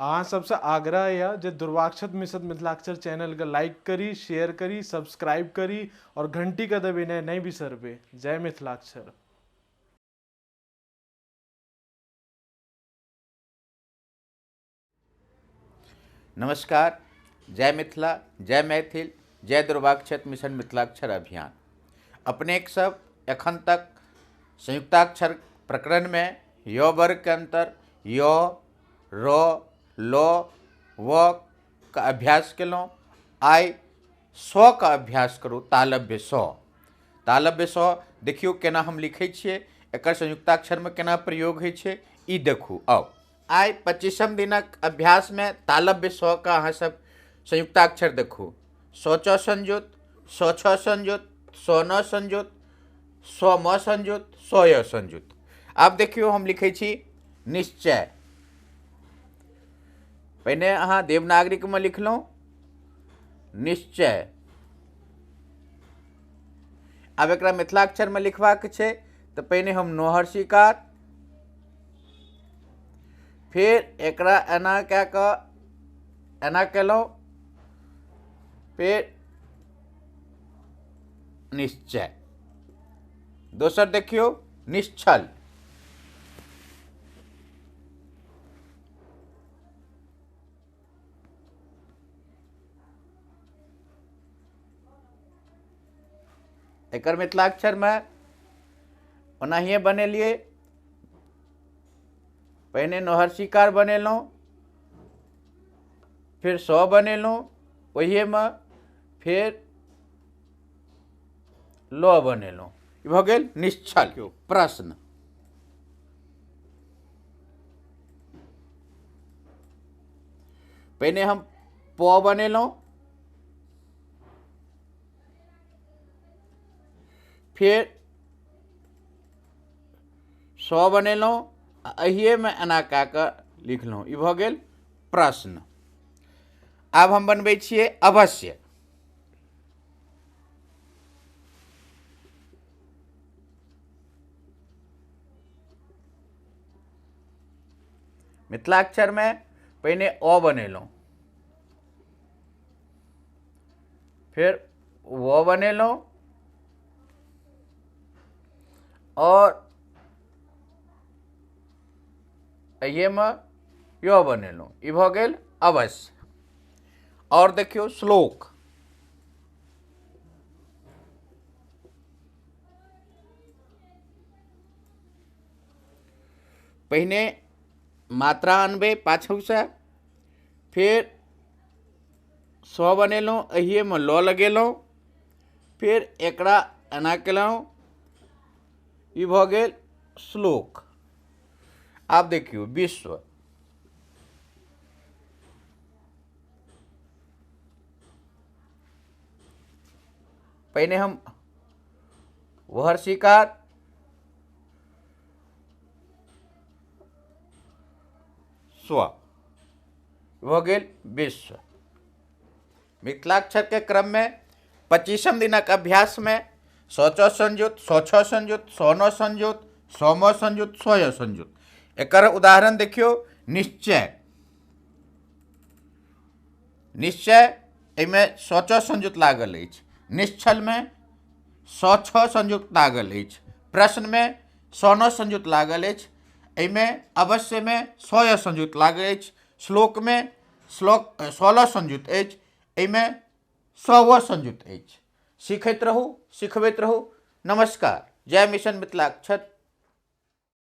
अहाँ सबसँ आग्रह यऽ जे दुर्वाक्षत मिश्र मिथिलाक्षर चैनलके लाइक करी, शेयर करी, सब्सक्राइब करी और घंटीके दबेनाइ नहि बिसरबै। जय मिथिलाक्षर। नमस्कार, जय मिथिला, जय मैथिल, जय दुर्वाक्षत मिशन मिथिलाक्षर अभियान। अपनेक सब एखन तक संयुक्ताक्षर प्रकरण में य वर्ग के अंतर य, र, ल, व का अभ्यास केलहुँ। आइ स का अभ्यास करू, तालव्य स। तालव्य स देखियौ केना हम लिखै छियै, एकर संयुक्ताक्षर में केना प्रयोग होइ छै, ई देखू। आउ आइ 25म दिनक अभ्यास में तालव्य स का अहाँ सब संयुक्ताक्षर देखू। स च संयुक्त, स छ संयुक्त, स न संयुक्त, स म संयुक्त, स य संयुक्त। आब देखियौ हम लिखै छी निश्चय। पहिने अहाँ देवनागरिक में लिखलहुँ निश्चय। आब एकरा मिथिलाक्षर में लिखबाक छै तऽ पहिने हम नोहर स्वीकार, फेर एकरा एना कए कऽ एना केलहुँ, फेर निश्चय। दोसर देखियौ निश्चल। एकर मिथिलाक्षर में ओनाहिए बनेलिए, पहिने नोहर शिकार बनेलहुँ, फिर स बनेलहुँ ओहिएमे, फेर ल बनेलहुँ। ई भऽ गेल निश्चल। प्रश्न। पहिने हम प बनेलहुँ, फेर स बनेलहुँ, एहिएमे एना कए कऽ लिखलहुँ। ई भऽ गेल प्रश्न। आब हम बनबै छियै अवश्य। मिथिलाक्षर में पहिने अ बनेलहुँ, फेर व बनेलहुँ और एहिएमे य बनेलहुँ। ई भऽ गेल अवश्य। और देखियौ श्लोक। पहिने मात्रा अनबै पाछूसँ, फेर स बनेलहुँ, एहिएमे ल लगेलहुँ, फेर एकरा एना केलहुँ। ई भऽ गेल श्लोक। आब देखियौ विश्व। पहिने हम वहर स्वीकार, स्व भऽ गेल विश्व। मिथिलाक्षर के क्रम में 25म दिनक अभ्यास में स च संयुक्त, स छ संयुक्त, स न संयुक्त, स म संयुक्त, स य संयुक्त। एकर उदाहरण देखियौ निश्चय। निश्चय एहिमे स च संयुक्त लागल अछि, निश्चल में स छ संयुक्त लागल अछि, प्रश्न में स न संयुक्त लागल अछि, एहिमे अवश्य में स य संयुक्त लागल अछि, श्लोक में श्लोक 16 संयुक्त अछि, एहिमे स व संयुक्त अछि। सीखैत रहू, सिखबैत रहू। नमस्कार। जय मिशन मिथिलाक्षर।